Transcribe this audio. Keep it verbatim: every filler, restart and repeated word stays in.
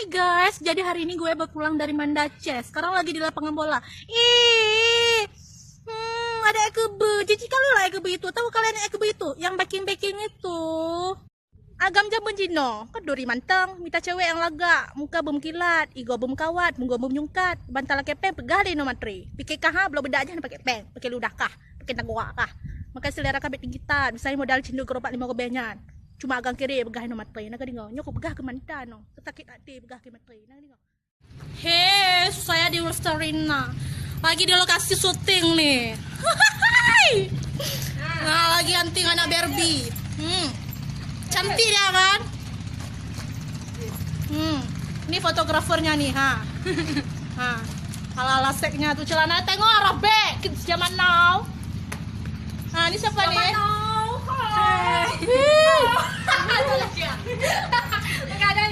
Guys, jadi hari ini gue baru pulang dari Banda Aceh. Sekarang lagi di lapangan bola. Ih, hmm, ada ekebe. Jijik kali lah ekebe itu. Tahu kalian ekebe itu? Yang baking-baking itu. Agam jameun jinoe, kan duri mantong, mita cewek nyang lagak, muka beumeukilat, igoe beumukawat, mugoe beumeunyungkat, ban talakée péng peugah lé inoe matre. Pike kah, bloe beudak jih pakai péng, pakai ludah kah, pakai tanggoa kah. Makai selera kah bèk tinggi that, bisa modal cindui gerobak lima ribèe nyan. Cuma agam kiri peugah inoe matre, na ka deungoe, nyoe kupeugah keu manta nyoe, sakét até peugah keu matre, na ka deungoe. Hei, saya di Western Rina. Lagi di lokasi syuting nih. Nah, lagi hunting anak Barbie. Hmm. Cantik ya kan? Hmm. Ini fotografernya nih, ha. Ha. Ala-ala seknya tuh celana tengok robek zaman now. Ha, ini siapa nih? Zaman now. Hai. Wih. Ada lagi ya? Nggak ada